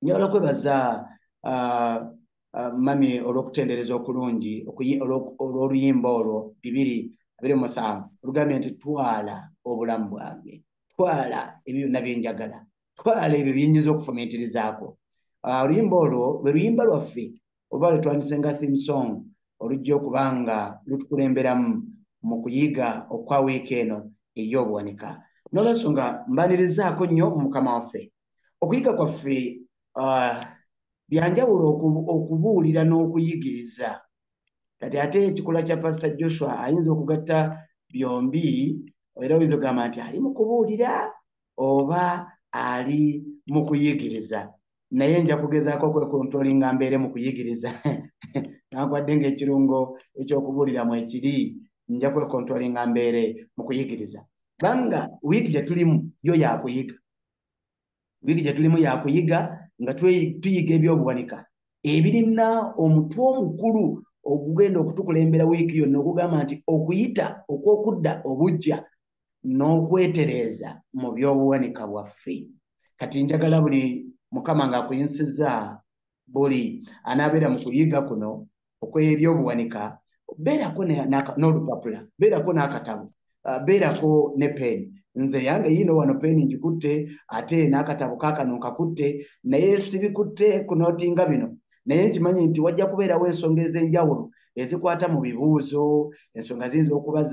Njagala okwebaza mami olw'okutendereza okulungi olw'oluyimba olwo 227 olugambye nti twala obulamu bwange, twala ebyo byonna bye njagala, twala ebyo bye nnyinza okufumiitirizaako. Oluyimba olwo lwe luyimba lwaffe oba lwe twandise nga theme song olujja okuba nga lutukulemberamu mu kuyiga okwa wiiki eno ey'obuwanika. N'olwensonga mbanirizaako nnyo mu Mukama waffe. Okuyiga kwaffe byanjawulo okubuulira n'okuyigiriza. Kati ate ekikolwa kya Pastor Joshua ayinza okugatta byombi, era oyinza okugamba nti ali mu kubuulira oba ali mu kuyigiriza. Naye nja kugezaako okwekontrolinga mbeere mu kuyigiriza. Nankwadde ng'ekirungo eky'okubuulira mwekiri, nja kwekontrolinga mbeere mu kuyigiriza. Kubanga wiiki gye tulimu yo yakuyiga. Wiiki gye tulimu yakuyiga nga tuyiga ebyobuwanika ebirina omutwe omukulu ogugenda okutukulembera wiiki yonna, okugamba nti okuyita okw'okudda obuggya n'okwetereeza mu byobuwanika bwaffe. Kati njagala buli Mukama ng'akuyisizza buli anaabeera mu kuyiga kuno okw'ebyobuwanika, beerako n'olupapula, beerako n'akatabo, beerako ne peni. Nze yange yiino wano peni ngikutte, ate n'akatabo kaakano nkakutte, naye sibikutte kunootinga bino. Naye nkimanyi nti wajja kubeerawo ensonga ez'enjawulo ezikwata mu bibuuzo, ensonga ziyinza okuba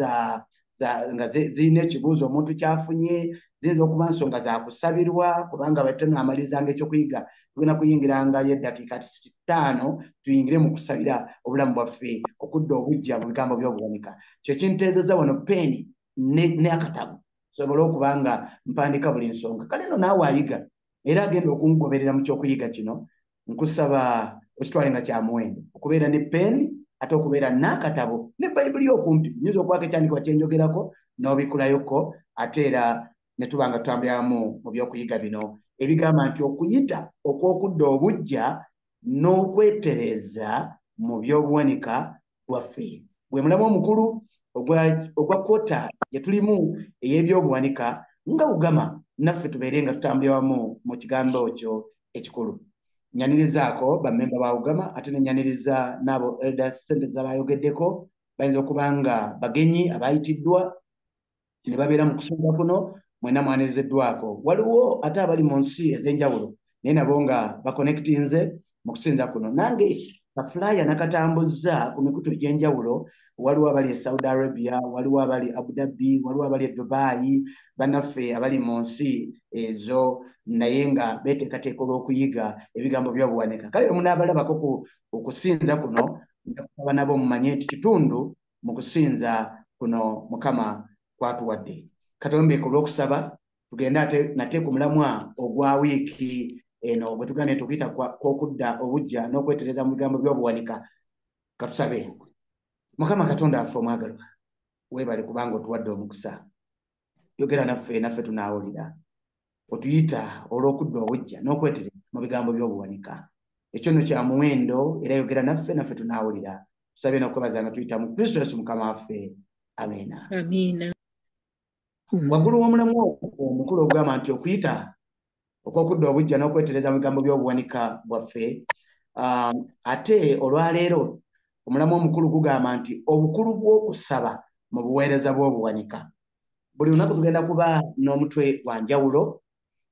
nga zirina ekibuuzo omuntu ky'afunye, ziyinza okuba nsonga za kusabirwa, kubanga bwe tunaamalizanga ekyokuyiga tugenda kuyingirangayo eddakiika 5 tuyingire mu kusabira obulamu bwaffe okudda obuggya mu bigambo by'obuwanika. Kye kinteezezza wano peni n'akatabo nsobole okuba nga mpandiika buli nsonga. Kale nno naawe ayiga era agenda okungoberera mu kyokuyiga kino, nkusaba okitwale nga kya muwendo okubeera ne peni ate okubeera n'akatabo ne Bayibuli okumpi. Nnyinza okubaako ekyandikibwa kye njogerako n'obikulayoko, ate era ne tuba nga tutambuliramu mu by'okuyiga bino ebigamba nti okuyita okw'okudda obuggya n'okwetereeza mu by'obuwanika bwaffe. Gwe mulamu omukulu ogwa kwota gye tulimu ey'ebyobuwanika nga Ugama, naffe tubeere nga tutambulira wamu mu kigambo ekyo ekikulu. Nyanirizaako bammemba ba Ugama, ate ne nyaniriza n'abo elders sente z'abayogeddeko, bayinza okuba nga bagenyi abayitiddwa ne babeera mu kusonga kuno, mwenna mwaniriziddwako. Waliwo ate abali mu nsi ez'enjawulo naye nabo nga bakonectinze mu kusinza kuno. Nange kafulaya nakatambuzza ku mikutu egy'enjawulo, waliwo abali e Saudi Arabia, waliwo abali Abu Dhabi, waliwo abali e Dubai, bannaffe abali mu nsi ezo naye nga beeteekateeka olw'okuyiga ebigambo by'obuwanika. Kale bwe munaabalabako ku kusinza kuno, njakusaba nabo mumanye nti kitundu mu kusinza kuno Mukama kwatuwadde. Katombeeko olw'okusaba tugende ate nate ku mulamwa ogwa wiiki eno bwe tugambye nti okuyita kw'okudda obuggya n'okwetereza mu bigambo by'obuwanika. Katusabe. Mukama Katonda waffe omwagalwa, weebale kubanga otuwadde omukisa. Yogera naffe, naffe tunaawulira. Otuyita olw'okudda obuggya n'okwetereza mu bigambo by'obuwanika. Ekyo nno kya muwendo, era yogera naffe, naffe tunaawulira. Tusabye n'okwebaza nga tuyita mu Kristo Yesu Mukama waffe. Amiina. Amiina. Waggulu w'omulamwa ogwo omukulu ogugamba nti okuyita okw'okudda obuggya n'okwetereza mu bigambo by'obuwanika bwaffe, ate olwaleero omulamwa omukulu gugamba nti obukulu bw'okusaba mu buweereza bw'obuwanika. Buli lunaku tugenda kuba n'omutwe gwa njawulo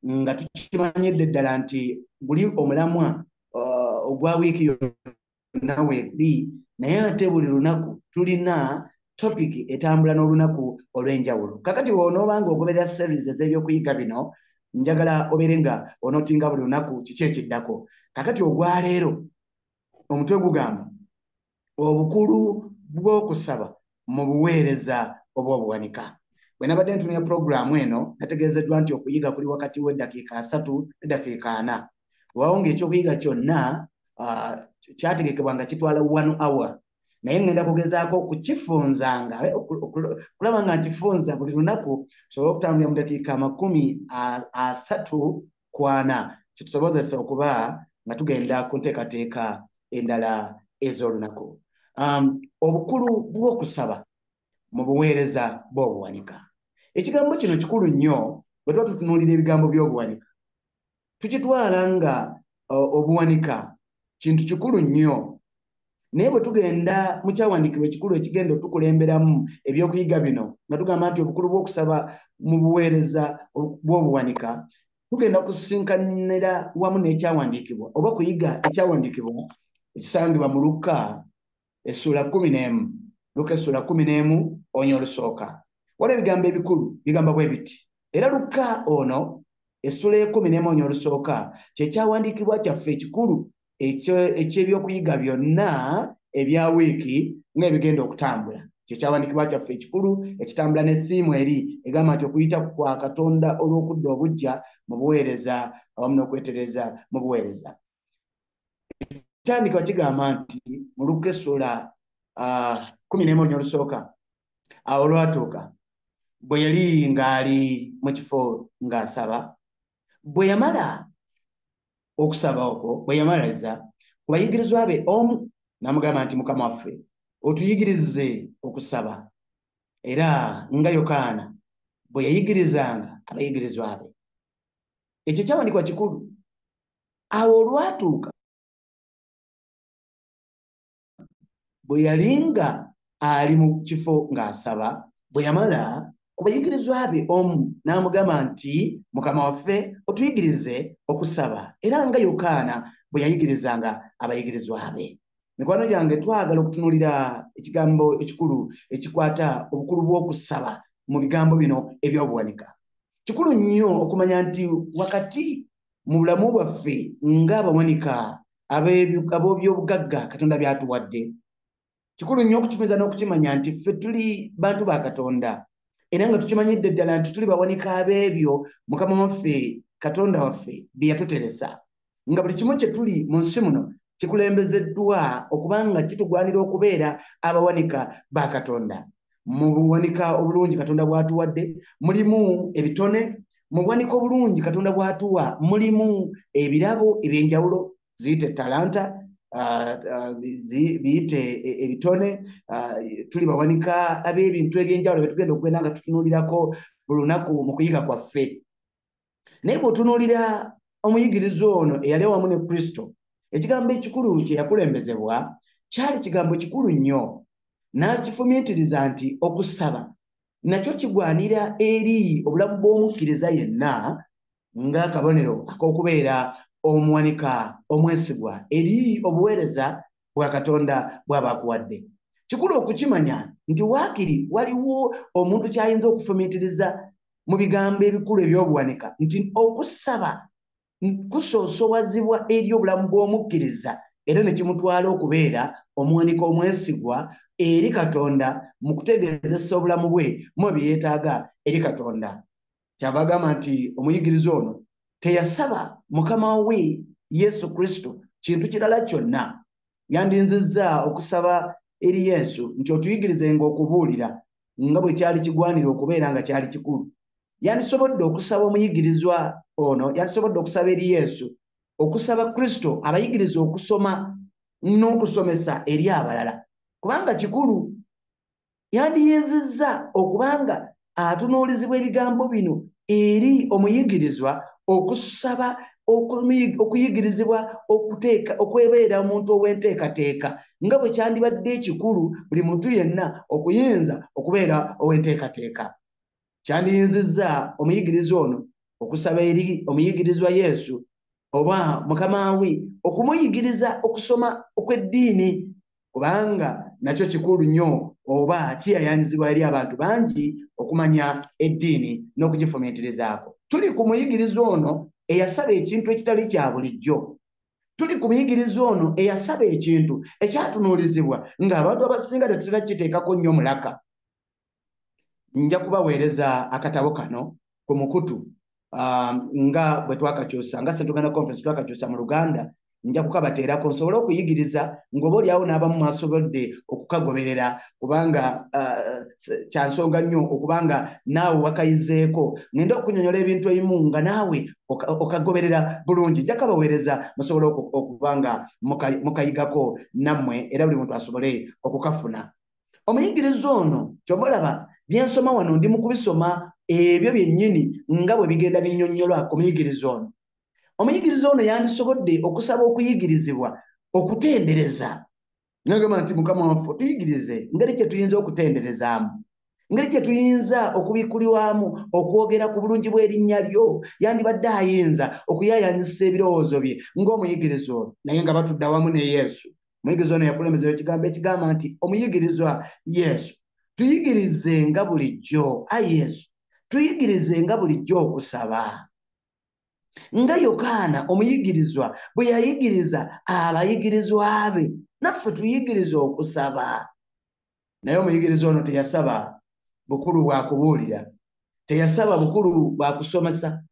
nga tukimanyidde ddala nti guli omulamwa ogwa wiiki yonna weeguli, naye ate buli lunaku tulina topic etambula n'olunaku olw'enjawulo. Kakati bw'onooba ng'ogoberera series ez'ebyokuyiga bino, njagala obeere nga onootinga buli lunaku kiki ekiddako. Kakati ogwaleero omutwe gugamba obukulu bw'okusaba mu buweereza obw'obuwanika. Bwe nabadde ntunula pulogulaamu eno, nategeezeddwa nti okuyiga kuli wakati w'eddakiika 3 n'eddakiika 4. Waawo ng'ekyokuyiga kyonna kyategekebwa nga kitwala 1 hour. Naye ngenda kugezaako okukifunzanga, kulaba nga nkifunza buli lunaku, tusobole okutambulira mu dakiika 34, kitusobozese okuba nga tugenda ku nteekateeka endala ez'olunaku. Obukulu bw'okusaba mu buweereza bw'obuwanika. Ekigambo kino kikulu nnyo bwe tuba tutunuulira ebigambo by'obuwanika. Tukitwala nga obuwanika kintu kikulu nnyo. Naye bwe tugenda mu kyawandiikibwa ekikulu ekigenda otukulemberamu ebyokuyiga bino, nga tugamba nti obukulu bw'okusaba mu buweereza bw'obuwanika, tugenda kusisinkanira wamu n'ekyawandiikibwa oba kuyiga ekyawandiikibwa ekisangibwa mu Lukka essuula 11. Lukka essuula 11 onya olusooka. Waliwo ebigambo ebikulu bigamba bwe biti. Era Lukka ono essuula 11 onya olusooka kye kyawandiikibwa kyaffe ekikulu eky'ebyokuyiga byonna ebya wiiki ng'ebigenda okutambula. Kye kyawandiikibwa kyaffe ekikulu ekitambula ne thiimu eri egamba nti okuyita kwa Katonda olw'okudda obuggya mu buweereza awamu n'okwetereza mu buweereza. Ekyawandiikibwa kigamba nti mu Lukka essuula 11 onya olusooka, awo olwatuuka bwe yali ng'ali mu kifo ng'asaba, bwe yamala okusaba okwo, bwe yamaliriza, ku bayigirizwa be omu n'amugamba nti Mukama waffe otuyigirize okusaba, era nga Yokaana bwe yayigirizanga abayigirizwa be. Ekyo ekyawandiikibwa kikulu. Awo olwatuuka bwe yali nga ali mu kifo ng'asaba, bwe yamala ku bayigirizwa be omu n'amugamba nti Mukama waffe otuyigirize okusaba, era nga Yokaana bwe yayigirizanga abayigirizwa be. Mikwano gyange, twagala okutunuulira ekigambo ekikulu ekikwata obukulu bw'okusaba mu bigambo bino eby'obuwanika. Kikulu nnyo okumanya nti wakati mu bulamu bwaffe ng'abawanika ab'ebyobugagga Katonda by'atuwadde, kikulu nnyo okukifunza n'okukimanya nti ffe tuli bantu ba Katonda, era nga tukimanyidde ddala nti tuli bawanika ab'ebyo Mukama waffe Katonda waffe bye yatuteresa. Nga buli kimu kye tuli mu nsi muno kikulembezeddwa okubanga kitugwanira okubeera abawanika ba Katonda. Mu buwanika obulungi Katonda bw'atuwadde mulimu ebitone, mu buwanika obulungi Katonda bw'atuwa mulimu ebirabo eby'enjawulo, ziyite talanta, biyite ebitone, tuli bawanika ab'ebintu eby'enjawulo bye tugenda okugenda nga tutunuulirako buli lunaku mu kuyiga kwaffe. Naye bw'otunuulira omuyigiriza ono eyali awamu ne Kristo, ekigambo ekikulu kye yakulembezebwa kyali kigambo kikulu nnyo, n'akifumiitiriza nti okusaba nakyo kigwanira eri obulamu bw'omukkiriza yenna ng'akabonero ak'okubeera omuwanika omwesigwa eri obuweereza bwa Katonda bw'aba akuwadde. Kikulu okukimanya nti waakiri waliwo omuntu ky'ayinza okufumiitiriza mu bigambo ebikulu eby'obuwanika nti okusaba kusoosowazibwa eri obulamu bw'omukkiriza era ne kimutwala okubeera omuwanika omwesigwa eri Katonda mu kutegeezesa obulamu bwe mu bye yeetaaga eri Katonda. Kyava agamba nti omuyigiriza ono teyasaba Mukama we Yesu Kristo kintu kirala kyonna. Yandinzizza okusaba eri Yesu nti otuyigirizenga okubuulira nga bwe kyali kigwanira okubeera nga kyali kikulu. Yandisobodde okusaba omuyigirizwa ono, yandisobodde okusaba eri Yesu, okusaba Kristo abayigirize okusoma n'okusomesa eri abalala, kubanga kikulu. Yandiyinzizza okubanga atunuulizibwa ebigambo bino eri omuyigirizwa okusaba okuyigirizibwa okwebeera omuntu ow'enteekateeka, nga bwe kyandibadde ekikulu buli muntu yenna okuyinza okubeera ow'enteekateeka. Kyandiyinzizza omuyigiriza ono okusaba eri omuyigirizwa Yesu oba Mukama we okumuyigiriza okusoma okw'eddiini, kubanga nakyo kikulu nnyo oba kiyayaanyizibwa eri abantu bangi okumanya eddiini n'okugifumiitirizaako. Tuli ku muyigiriza ono eyasaba ekintu ekitali kya bulijjo. Tuli ku muyigiriza ono eyasaba ekintu ekyatunuulizibwa ng'abantu abasinga tetutera kukiteekako nnyo mulaka. Nja kubaweereza akatabo kano ku mukutu nga bwe twakakyusa, nga Central Uganda Conference twakakyusa mu Luganda, nja kukabateerako nsobole okuyigiriza ng'oba oliawo n'abamu mwasobodde okukagoberera, kubanga kya nsonga nnyo okubanga naawe wakayizeeko. Ngenda okunnyonnyola ebintu ebimu nga naawe okagoberera bulungi. Nja kukabaweereza musobole okuba nga mukayigako nammwe, era buli muntu asobole okukafuna. Omuyigiriza ono ky'oba olaba bye nsoma wano ndi mu kubisoma ebyo byennyini nga bwe bigenda binnyonnyolwa ku muyigiriza ono. Omuyigiriza ono yandisobodde okusaba okuyigirizibwa okutendereza. Nagamba nti Mukama waffe tuyigirize ngeri gye tuyinza okutenderezaamu, ngeri gye tuyinza okubikkulirwamu okwogera ku bulungi bw'erinnya lyo. Yandibadde ayinza okuyaayanyisa ebirowoozo bye ng'omuyigiriza ono, naye nga batudde awamu ne Yesu. Omuyigiriza ono yakulembezebwa ekigambo ekigamba nti omuyigirizwa Yesu, tuyigirize nga bulijjo, ayi Yesu, tuyigirize nga bulijjo okusaba. Nga Yokaana omuyigirizwa bwe yayigiriza abayigirizwa be, naffe tuyigirize okusaba. Naye omuyigiriza ono teyasaba bukulu bwa kubuulira, teyasaba bukulu bwa kusomesa.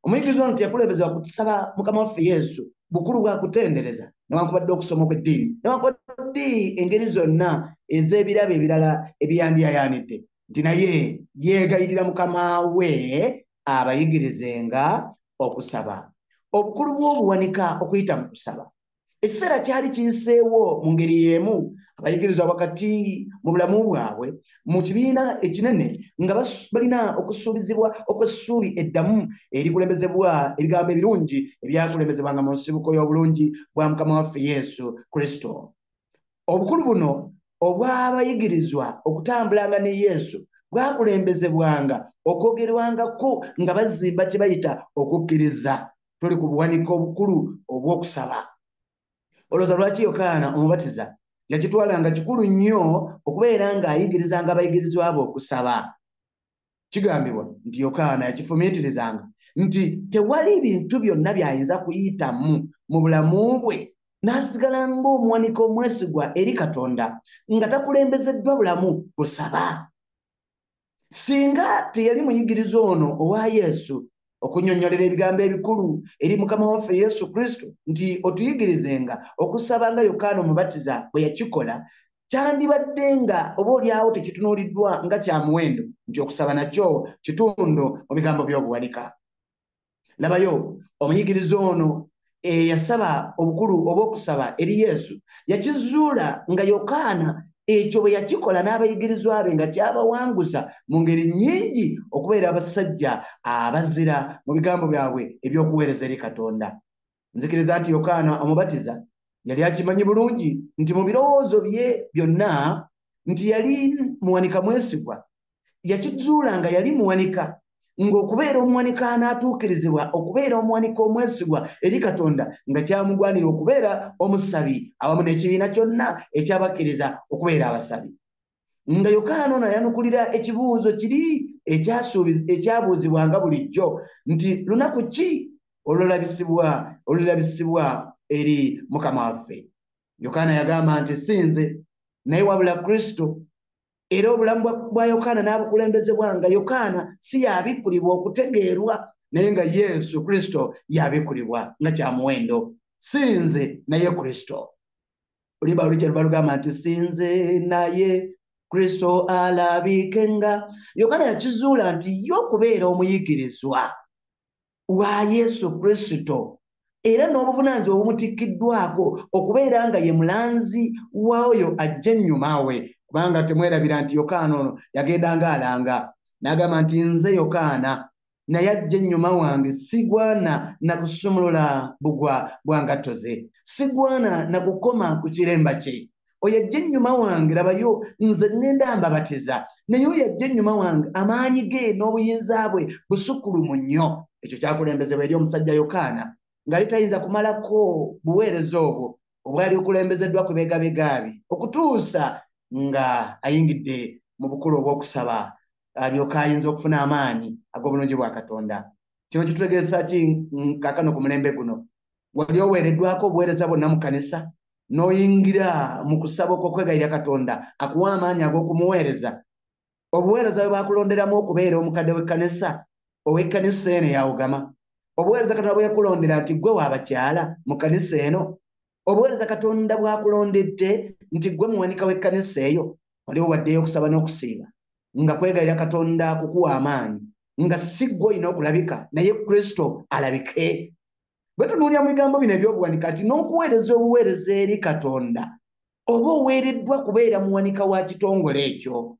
Omuyigiriza ono teyakulembezebwa kusaba Mukama waffe Yesu bukulu bwa kutendereza, newankubadde okusoma okw'eddiini, newankubadde engeri zonna ez'ebirabo ebirala ebiyandyayaanidde, nti naye yeegayirira Mukama we abayigirizenga okusaba. Obukulu bw'obuwanika okuyita mu kusaba. Ekiseera kyali kiyiseewo mu ngeri y'emu abayigirizwa wakati mu bulamu bwabwe mu kibiina ekinene nga balina okusuubizibwa okw'essuubi eddamu erikulembezebwa ebigambo ebirungi ebyakulembezebwanga mu nsibuko y'obulungi bwa Mukama waffe Yesu Kristo. Obukulu buno obw'abayigirizwa okutambulanga ne Yesu bwakulembezebwanga okwogerwangako nga bazimba kye bayita okukkiriza. Tuli ku buwanika obukulu obw'okusaba. Olowooza lwaki Yokaana Omubatiza yakitwalanga kikulu nnyo okubeera ng'ayigirizanga abayigirizwa be okusaba? Kigambibwa nti Yokaana yakifumiitirizanga nti tewali bintu byonna by'ayinza kuyitamu mu bulamu bwe n'asigala ng'omuwanika omwesigwa eri Katonda nga takulembezeddwa bulamu busaba. Singa teyali muyigiriza ono owa Yesu okunnyonnyolera ebigambo ebikulu eri Mukama waffe Yesu Kristo nti otuyigirizenga okusaba nga Yokaana Omubatiza bwe yakikola, kyandibadde nga oba oliawo tekitunuuliddwa nga kya muwendo nti okusaba nakyo kitundu mu bigambo by'obuwanika. Labayo omuyigiriza ono eyasaba obukulu obw'okusaba eri Yesu yakizuula nga Yokaana ekyo bwe yakikola n'abayigirizwa be nga kyabawanguza mu ngeri nnyingi okubeera abasajja abazira mu bigambo byabwe eby'okuweereza eri Katonda. Nzikiriza nti Yokaana Omubatiza yali akimanyi bulungi nti mu birowoozo bye byonna nti yali muwanika mwesigwa. Yakizuula nga yali muwanika, ng'okubeera omuwanika anaatuukirizibwa okubeera omuwanika omwesigwa eri Katonda nga kyamugwanira okubeera omusabi awamu n'ekibiina kyonna ekyabakkiriza okubeera abasabi. Nga Yokaana ono ayanukulira ekibuuzo kiri ekyabuuzibwanga bulijjo nti lunaku ki olulabisibwa eri Mukama waffe. Yokaana yagamba nti si nze, naye wabula Kristo. Era obulamu bwa Yokaana n'abukulembezebwa nga Yokaana si yabikkulibwa okutegeerwa, naye nga Yesu Kristo yabikkulibwa nga kya muwendo. Si nze naye Kristo. Oluyimba luli kye luva lugamba nti si nze naye Kristo alabikenga. Yokaana yakizuula nti ye okubeera omuyigirizwa wa Yesu Kristo era n'obuvunaanyizibwa obumutikkiddwako okubeera nga ye mulanzi w'oyo ajja ennyuma we, kubanga temwerabira nti Yokaana ono yagendanga alanga n'agamba nti nze Yokaana, naye ajja ennyuma wange sigwana na kusumulula bugwa bwa ngatto ze, sigwana na kukoma ku kiremba kye. Oyo ajja ennyuma wange, labayo, nze ŋŋenda mbabatiza, naye oyo ajja ennyuma wange amaanyi ge n'obuyinza bwe busukkulumu nnyo. Ekyo kyakulembezebwa eri omusajja Yokaana ng'ali tayinza kumalako buweereza obwo obwali bukulembezeddwa ku bibegabega bye okutuusa nga ayingidde mu bukulu obw'okusaba alyoke ayinza okufuna amaanyi ag'obulungi bwa Katonda. Kino kitutegeeza ki kaakano ku mulembe guno? Wali oweereddwako obuweereza bwonna mu kkanisa n'oyingira mu kusaba okw'okwegayirira Katonda akuwa amaanyi ag'okumuweereza? Obuweereza bwe baakulonderamu okubeera omukadde w'ekkanisa, ow'ekkanisa eno eyawugama. Obuweereza Katonda bwe yakulondera nti ggwe w'abakyala mu kkanisa eno. Obuweereza Katonda bw'akulondedde nti ggwe muwanika w'ekkanisa eyo. Wali owaddeyo okusaba n'okusiiba nga kwegayirira Katonda kukuwa amaanyi, nga si ggwe olina okulabika naye Kristo alabike. Bwe tunuulira mu bigambo bino eby'obuwanika nti n'okuweereza obuweereza eri Katonda oba oweereddwa kubeera muwanika wa kitongole ekyo.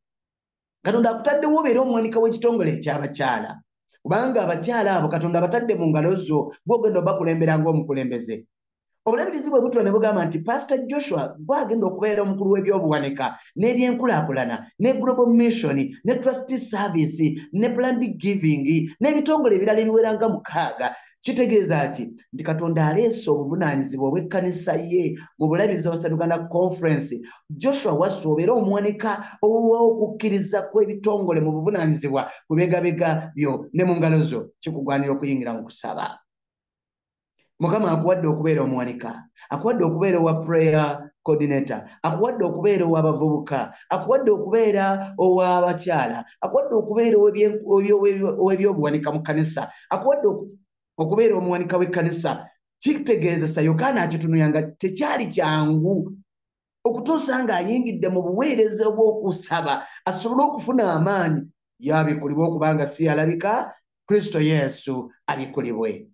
Katonda akutaddewo obeere omuwanika w'ekitongole eky'abakyala, Kubanga abakyala abo Katonda abatadde mu ngalo zo, gw'ogenda obakulembera ng'omukulembeze. Obulabirizi bwe butula ne bugamba nti Pastor Joshua gw'agenda okubeera omukulu w'ebyobuwanika n'ebyenkulaakulana ne Global Mission ne Trustee Service ne Planned Giving n'ebitongole ebirala ebiwera nga 6. Kitegeeza ki? Nti Katonda aleese obuvunaanyizibwa obw'ekkanisa ye mu bulabirizi bwa Western Uganda Conference. Joshua Wasswa obeera omuwanika ow'okukkiriza kw'ebitongole mu buvunaanyizibwa ku bibegabega byo ne mu ngalo zo. Kikugwanira okuyingira mu kusaba. Mukama akuwadde okubeera omuwanika, akuwadde okubeera owa prayer coordinator, akuwadde okubeera ow'abavubuka, akuwadde okubeera ow'abakyala, akuwadde okubeera ow'ebyobuwanika mu kkanisa, akuwadde okubeera omuwanika w'ekkanisa. Kitegeezesa Yokaana akitunuya nga tekyali kyangu okutuusa ng'ayingidde mu buweereza obw'okusaba asobole okufuna amaanyi. Yabikulibwa okubanga si yalabika, Kristo Yesu abikulibwe.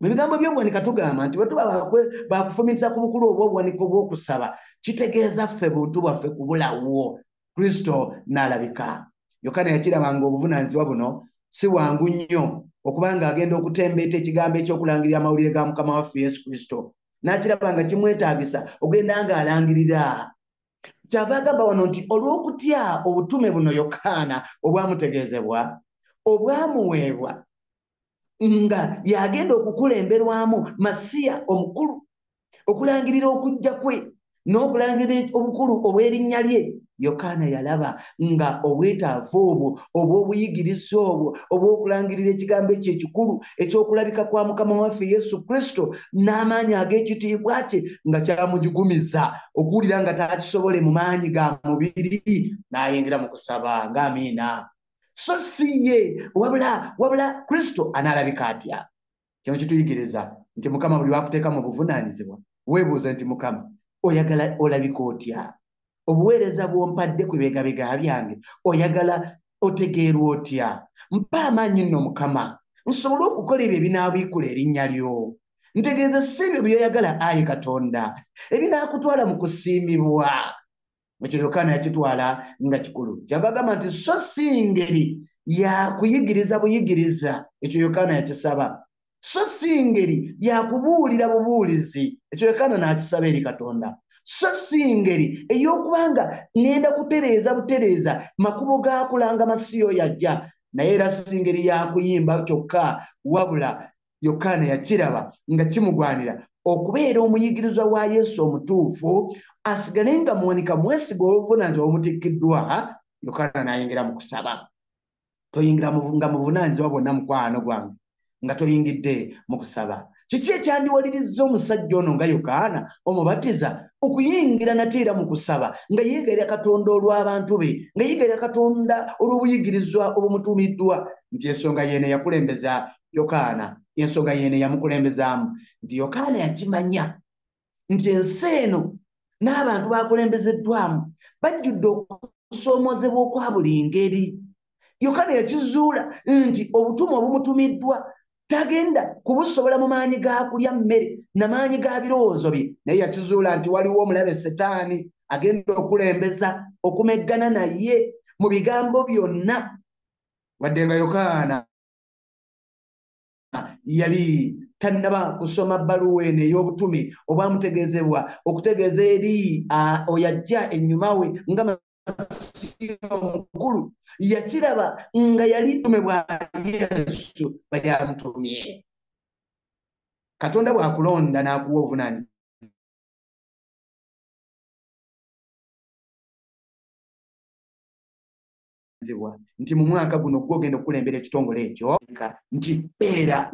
Mu bigambo by'obuwanika tugamba nti bwe tuba bakufumitiriza ku bukulu obw'obuwanika obw'okusaba, kitegeeza ffe buntu bwaffe kubulawo, Kristo n'alabika. Yokaana yakirabanga obuvunaanyizibwa buno si bwangu nnyo, okubanga agenda okutembeeta ekigambo eky'okulangirira amawulire ga Mukama waffe Yesu Kristo. N'akiraba nga kimwetaagisa ogenda ng'alangirira. Kyava agamba wano nti olw'okutya obutume buno Yokaana obwamutegeezebwa, obwamuweebwa nga yagenda okukulemberwamu Masiya omukulu, okulangirira okujja kwe n'okulangirira obukulu obw'erinnya lye. Yokaana yalaba nga obwetaavu obwo obw'obuyigiriza obwo obw'okulangirira ekigambo ekyo ekikulu eky'okulabika kwa Mukama waffe Yesu Kristo n'amaanyi ag'ekitiibwa kye nga kyamugigumiza okuwulira nga takisobole mu maanyi ga mubiri, n'ayingira mu kusaba ng'amiina. So si ye wabula Kristo anaalabika atya? Kino kituyigiriza nti Mukama buli lw'akuteeka mu buvunaanyizibwa, weebuuze nti Mukama oyagala olabika otya? Obuweereza bw'ompadde ku bibegabega byange oyagala otegeerwa otya? Mpa amaanyi nno Mukama, nsobole okukola ebyo ebinaabiikula erinnya lyo. Ntegeeza si ebyo by'oyagala ayi Katonda, ebinaakutwala mu kusiimibwa. Ekyo Yokaana yakitwala nga kikulu. Kyava agamba nti so si ngeri ya kuyigiriza buyigiriza, ekyo Yokaana yakisaba. So si ngeri ya kubuulira bubuulizi, ekyo Yokaana n'akisaba eri Katonda. So si ngeri ey'okubanga ŋŋenda kutereeza butereeza makubo ga kulanga Masiya oyo ajja, naye era si ngeri ya kuyimba kyokka, wabula Yokaana yakiraba nga kimugwanira okubeera omuyigirizwa wa Yesu omutuufu, asigale nga muwanika mwesiga olw'obuvunaanyizibwa obumutikkiddwa. Yokaana n'ayingira mu kusaba. Toyingira nga mu buvunaanyizibwa bwonna mukwano gwange nga toyingidde mu kusaba. Kiki ekyandiwalirizza omusajja ono nga Yokaana omubatiza okuyingira nate era mu kusaba, nga yeegayirira Katonda olw'abantu be, nga yeegayirira Katonda olw'obuyigirizwa obumutumiddwa? Nti ensonga yeeno yakulembeza Yokaana, ensonga yeeno yamukulembezaamu, nti Yokaana yakimanya nti ensi eno n'abantu bakulembezeddwamu bajjudde okusoomoozebwa okwa buli ngeri. Yokaana yakizuula nti obutumwa obumutumiddwa tagenda kubusobola mu maanyi ga kulya mmere na maanyi ga birowoozo bye, naye yakizuula nti waliwo omulabe Setaani agenda okulembeza okumeggana naye mu bigambo byonna. Wadde nga Yokaana yali tannaba kusoma bbaluwa eno ey'obutume obwamutegeezebwa okutegeeza eri oyo ajja ennyuma we nga Masiya omukulu, yakiraba nga yali butume bwa Yesu bali amutumye. Katonda bw'akulonda n'akuwa obuvunaanyizibwa nti mu mwaka guno gw'ogenda okukulembera ekitongole ekyo, nti beera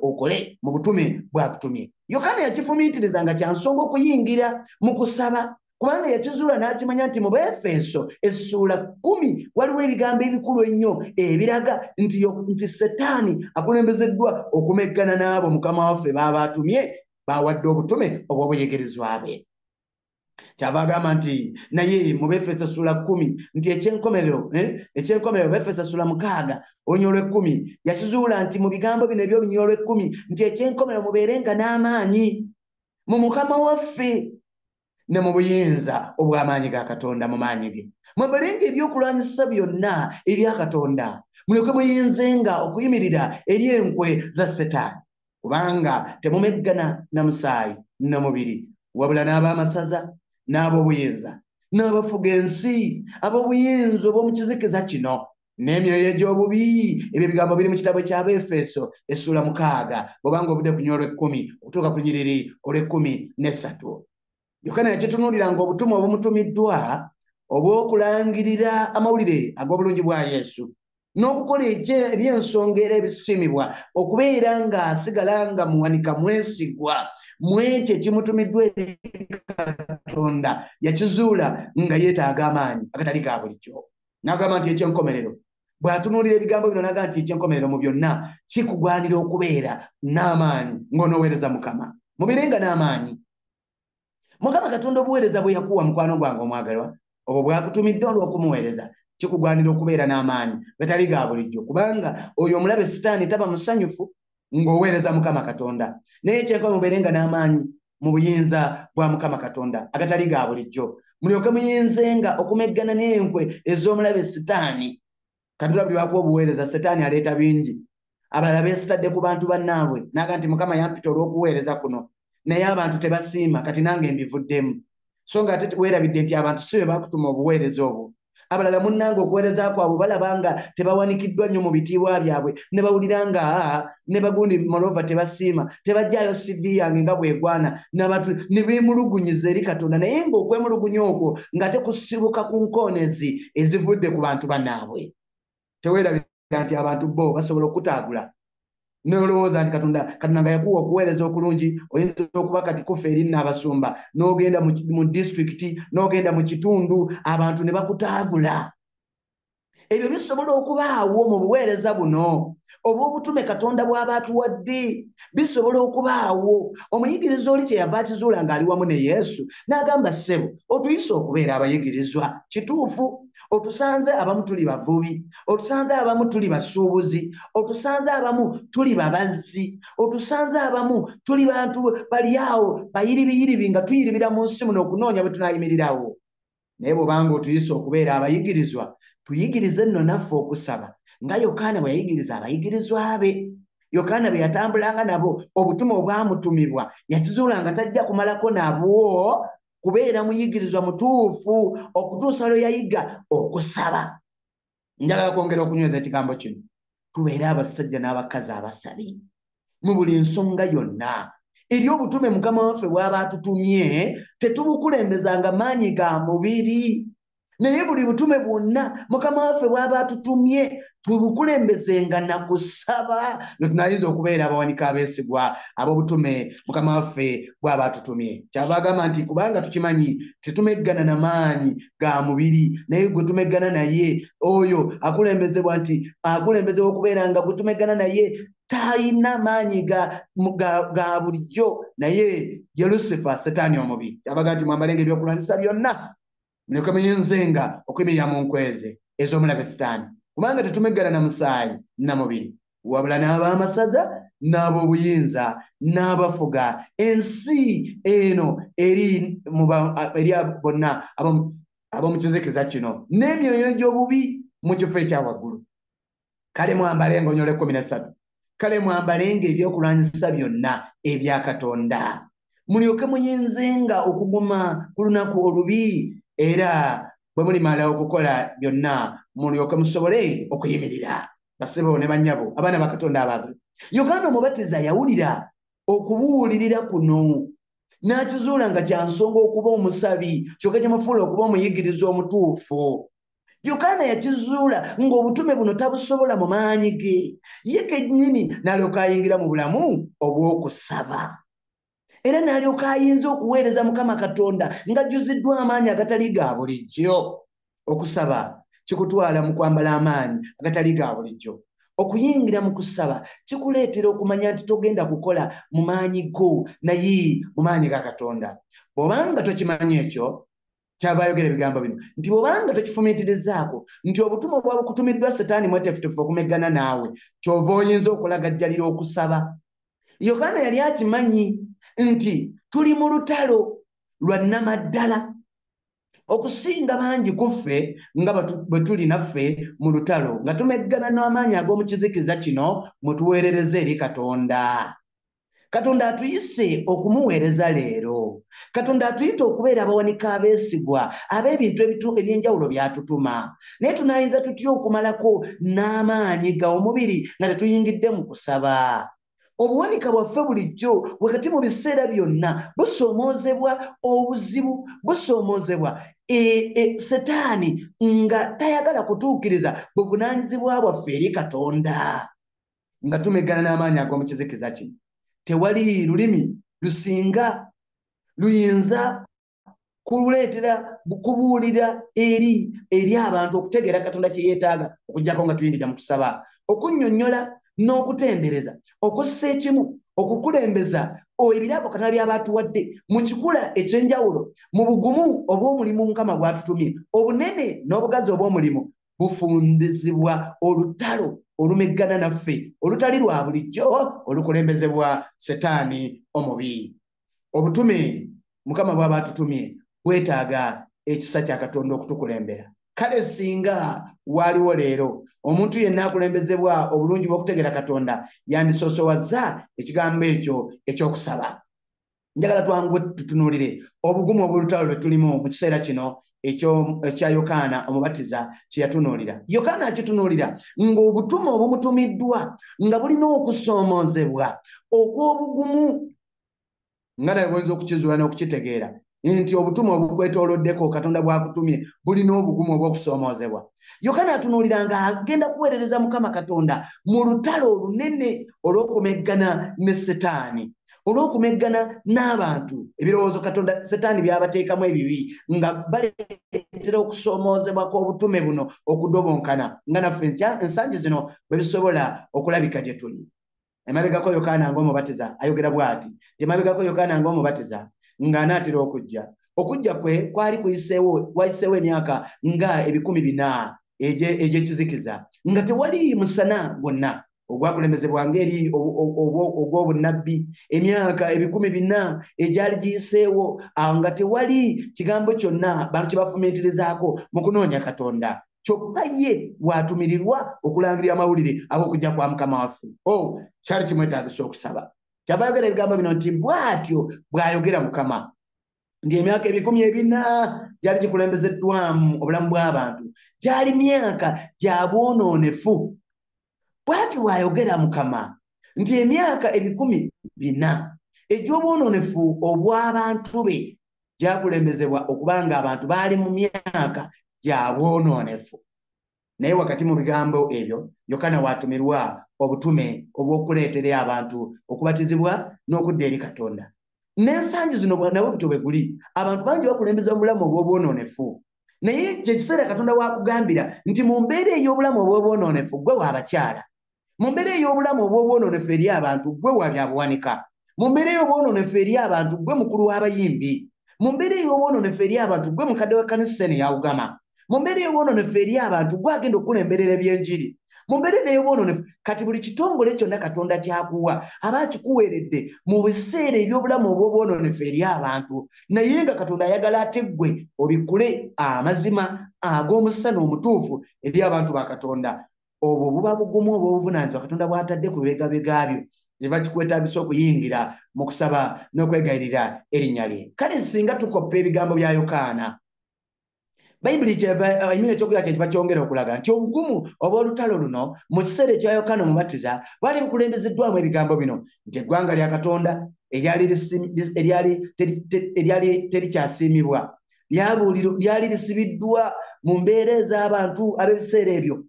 okole mu butume bw'akutumye. Yokaana yakifumiitiriza nga kya nsonga okuyingira mu kusaba, kubanga yakizuula n'akimanya nti mu Befeso essuula 10 waliwo ebigambo ebikulu ennyo ebiraga nti Setaani akulembezeddwa okumeggana n'abo Mukama waffe b'aba atumye, b'awadde obutume obw'obuyigirizwa bwe. Kyava agamba nti naye mu Befeso essuula 10 nti ekyenkomerero Befeso essuula 6 olunyiriri olw'ekkumi, yakizuula nti mu bigambo bino eby'olunyiriri olw'ekkumi nti ekyenkomerero mubeerenga n'amaanyi mu Mukama waffe ne mu buyinza obw'amaanyi ga Katonda mu maanyi ge. Mwambalenga ebyokulwanyisa byonna ebya Katonda, mulyoke muyinzenga okuyimirira eri enkwe za Setaani. Kubanga temumeggana na musaayi na mubiri, wabula n'ab'amasaza n'ab'obuyinza n'abafuga ensi, ab'obuyinza obw'omu kizikiza kino, n'emyoyo egy'obubi. Ebyo ebigambo biri mu kitabo ky'Abaefeso essuula 6, bw'obanga ovudde ku nyiriri olw'ekkumi okutuuka ku nyiriri olw'ekkumi n'essatu. Yokaana yakitunuuliranga obutume obumutumiddwa obw'okulangirira amawulire ag'obulungi bwa Yesu n'okukola eby'ensonga era ebisiimibwa, okubeera ng'asigala nga muwanika mwesigwa mu ekyo ekimutumiddwa eri Katonda. Yakizuula nga yeetaaga amaanyi agatali ga bulijjo. N'agamba nti ekyenkomerero, bw'atunuulira ebigambo bino n'agamba nti ekyenkomerero mu byonna kikugwanira okubeera n'amaanyi ng'onooweereza Mukama. Mubeerenga n'amaanyi. Mukama Katonda obuweereza bwe yakuwa, mukwano gwange omwagalwa, obwo bwakutumidde olw'okumuweereza, kikugwanira okubeera n'amaanyi gatali ga bulijjo, kubanga oyo omulabe Sitaani taba musanyufu ng'oweereza Mukama Katonda. Naye ekyenkomerero, mubeerenga n'amaanyi mu buyinza bwa Mukama Katonda agatali ga bulijjo, mulyoke muyinzenga okumeggana n'enkwe ez'omulabe Sitaani. Katonda buli wakuwa obuweereza, Setaani aleeta bingi. Abalala beesitadde ku bantu bannaabwe, naga nti Mukama yampita olw'okuweereza kuno, naye abantu tebasiima, kati nange mbivuddemu. So nga ate weerabidde nti abantu si be bakutuma obuweereza obwo. Abalala munnange okuweereza kwabwe balaba nga tebawanikiddwa nnyo mu bitiibwa byabwe, ne bawulira nga aa ne bagundi molova tebasiima, tebajjaayo CV yange nga bwegwana, n'abantu ne beemulugunyiza eri Katonda, naye ng'okwemulugunya okwo ng'ate kusibuka ku nkoonezi ezivudde ku bantu bannaabwe. Teweerabira nti abantu bo basobola okutaagula nolowooza nti Katonda nga yakuwa okuweereza okulungi. Oyinza okuba kati kufa eri nnaabasumba, n'ogenda mu disitulikiti, n'ogenda mu kitundu, abantu ne bakutaagula. Ebyo bisobola okubaawo mu buweereza buno obw'obutume Katonda bw'aba atuwadde, bisobola okubaawo. Omuyigiriza oli kyeyava akizuula ng'ali wamu ne Yesu, n'agamba, "Ssebo, otuyise okubeera abayigirizwa. Kituufu, otusanze abamu tuli bavubi, otusanze abamu tuli basuubuzi, otusanze abamu tuli babazzi, otusanze abamu tuli bantu bali awo bayiribiyiribi nga tuyiribira mu nsi muno okunoonya bwe tunaayimirirawo. Naye bw'obanga otuyise okubeera abayigirizwa, tuyigirize nno naffe okusaba nga Yokaana bwe yayigiriza abayigirizwa be." Yokaana bwe yatambulanga nabo obutume obwamutumibwa, yakizuula nga tajja kumalako nabwo kubeera muyigirizwa mutuufu okutuusa lwe yayiga okusaba. Njagala kwongera okunyweza ekigambo kino: tubeere abasajja n'abakazi abasabi mu buli nsonga yonna eri obutume Mukama waffe bw'aba atutumye. Tetubukulembezanga maanyi ga mubiri, naye buli butume bwonna Mukama waffe bw'aba atutumye tubukulembezenga na kusaba, ne tunayinza okubeera abawanika abeesigwa ab'obutume Mukama waffe bw'aba atutumye. Kyava agamba nti kubanga tukimanyi tetumeggana na maanyi ga mubiri, naye gwe tumeggana naye oyo akulembezebwa nti akulembezebwa okubeera nga gwe tumeggana naye talina maanyi ga bulijjo, naye ye Lusifa, Setaani omubi. Kyabaga nti mwambalenga ebyokulwanyisa byonna, muleke muyinzenga okuyimirira mu nkweze ez'omulabe Sitaani, kubanga tetumeggana na musaayi na mubiri, wabula n'ab'amasaza n'ab'obuyinza n'abafuga ensi eno eri bonna ab'omu kizikiza kino n'emyoyo egy'obubi mu kifo ekya waggulu. Kale mwambalenga, onyola 13, kale mwambalenga ebyokulwanyisa byonna ebya Katonda, mulyoke muyinzenga okuguma ku lunaku olubi, era bwe mulimala okukola byonna mulyoke musobole okuyimirira. Basebo ne bannyabo, abaana ba Katonda abaagala, Yokaana Omubatiza yawulira okubuulirira kuno n'akizuula nga kya nsonga okuba omusabi, kyokka kimufuula okuba omuyigiriza omutuufu. Yokaana yakizuula ng'obutume buno tabusobola mu maanyi ge ye kennyini, n'alyoka ayingira mu bulamu obw'okusaba, era n'alyoka ayinza okuweereza Mukama Katonda ng'ajjuziddwa amaanyi agatali ga bulijjo. Okusaba kikutwala mu kwambala amaanyi agatali ga bulijjo. Okuyingira mu kusaba kikuleetera okumanya nti togenda kukola mu maanyi go, naye mu maanyi ga Katonda. Bw'obanga tokimanyi ekyo, kyava ayogera ebigambo bino nti bw'obanga tokifumiitirizaako nti obutume obwabukutumiddwa Setaani mweteefuteefu okumeggana naawe, kyova oyinza okulagajjalira okusaba. Yokaana yali akimanyi nti tuli mu lutalo. lwa nnamaddala okusinga bangi ku ffe nga bwe tuli naffe mu lutalo, nga tumeggana n'amaanyi ag'omu kizikiza kino mwe tuweerereza eri Katonda. Katonda atuyise okumuweereza leero. Katonda atuyita okubeera abawanika abeesigwa ab'ebintu eby'enjawulo by'atutuma. Naye tunaayinza tutya okumalako n'amaanyi ga omubiri nga tetuyingidde mu kusaba? Obuwanika bwaffe bulijjo wakati mu biseera byonna busoomoozebwa obuzibu, busoomoozebwa Setaani nga tayagala kutuukiriza buvunaanyizibwa bwaffe eri Katonda. Nga tumeggana n'amaanyi ag'omu kizikiza kino, tewali lulimi lusinga luyinza kuleetera kubuulira eri abantu okutegeera Katonda kye yeetaaga okuggyako nga tuyingidde mu kusaba, okunnyonnyola n'okutendereza, okussa ekimu, okukulembeza ebirabo Katonda by'aba atuwadde mu kikula eky'enjawulo, mu bugumu obw'omulimu Mukama gw'atutumye. Obunene n'obugazi obw'omulimu bufundizibwa olutalo olumeggana naffe olutali lwa bulijjo olukulembezebwa Setaani omubi. Obutume Mukama bw'aba atutumye bwetaaga ekisa kya Katonda okutukulembera. Kale singa waaliwo leero omuntu yenna akulembezebwa obulungi bw'okutegeera Katonda, yandisoosowazza ekigambo ekyo eky'okusaba. Njagala twanguwe tutunuulire obugumu obw'olutalo lwe tulimu mu kiseera kino ekya Yokaana Omubatiza kye yatunuulira. Yokaana akitunuulira ng'obutume obumutumiddwa nga bulina okusoomoozebwa okw'obugumu, nga nawe bw'oyinza okukizuula n'okukitegeera nti obutume obukwetooloddeko Katonda bw'akutumye bulina obugumu obw'okusoomoozebwa. Yokaana atunuulira ng'agenda kuweerereza Mukama Katonda mu lutalo olunene olw'okumeggana ne Setaani, olw'okumeggana n'abantu, ebirowoozo Katonda Setaani by'abateekamu ebibi, nga baleetera okusoomoozebwa kw'obutume buno okudobonkana, nga naffe ensangi zino bwe bisobola okulabika gye tuli. Emabegako Yokaana ng'omubatiza ayogera bw'ati, emabegako Yokaana ng'omubatiza ng'anaatera okujja. Okujja kwe kwali wayiseewo emyaka nga 400 egy'ekizikiza, nga tewali musana gwonna ogwakulembezebwa ng'eri ogw'obunnabbi. Emyaka 400 egyali giyiseewo nga tewali kigambo kyonna bantu kye bafumiitirizaako mu kunoonya Katonda. Kyokka ye bw'atumirirwa okulangirira amawulire ag'okujja kwa Mukama waffe. Oh, kyali kimwetaagisa okusaba. Kyava ayogera ebigambo bino nti bw'atyo bw'ayogera Mukama, nti emyaka 400 gyali gikulembezeddwamu obulamu bw'abantu, gyali myaka gya bwonoonefu. Bw'atyo bw'ayogera Mukama nti emyaka 400 egy'obwonoonefu obw'abantu be gyakulembezebwa okubanga abantu baali mu myaka gya bwonoonefu. Naye wakati mu bigambo ebyo Yokaana w'atumirwa obutume obw'okuleetera abantu okubatizibwa n'okudda eri Katonda. N'ensangi zino nabwe butyo bwe guli, abantu bangi bakulembeza obulamu obw'obwonoonefu. Naye kye kiseera Katonda w'akugambira nti mu mbeera ey'obulamu obw'obwonoonefu ggwe w'abakyala, mu mbeera ey'obulamu obw'obwonoonefu eri abantu ggwe wa byabuwanika, mu mbeera ey'obwonoonefu eri abantu ggwe mukulu w'abayimbi, mu mbeera ey'obwonoonefu eri abantu ggwe mukadde w'ekkanisa eno eyawugama, mu mbeera ey'obwonoonefu eri abantu ggwe agenda okukulemberera ebyenjiri, mu mbeera eno ey'obwonoonefu. Kati buli kitongole kyonna Katonda ky'akuwa aba akikuweeredde mu biseera eby'obulamu obw'obwonoonefu eri abantu, naye nga Katonda ayagala ate ggwe obikkule amazima ag'omusana omutuufu eri abantu ba Katonda. Obwo buba bugumu obw'obuvunaanyizibwa Katonda bw'atadde ku bibegabega byo, kiva kikwetaagisa okuyingira mu kusaba n'okwegayirira erinnya lye. Kale singa tukoppa ebigambo bya Yokaana, Bayibuli emina ekyokulya kye kiva kyongera okulaga nti obugumu obw'olutalo luno mu kiseera ekya Yokaana Omubatiza bwali bukulembezeddwamu ebigambo bino nti eggwanga lya Katonda eryali terikyasiimibwa lyali lisibiddwa mu mbeera ez'abantu ab'ebiseera ebyo.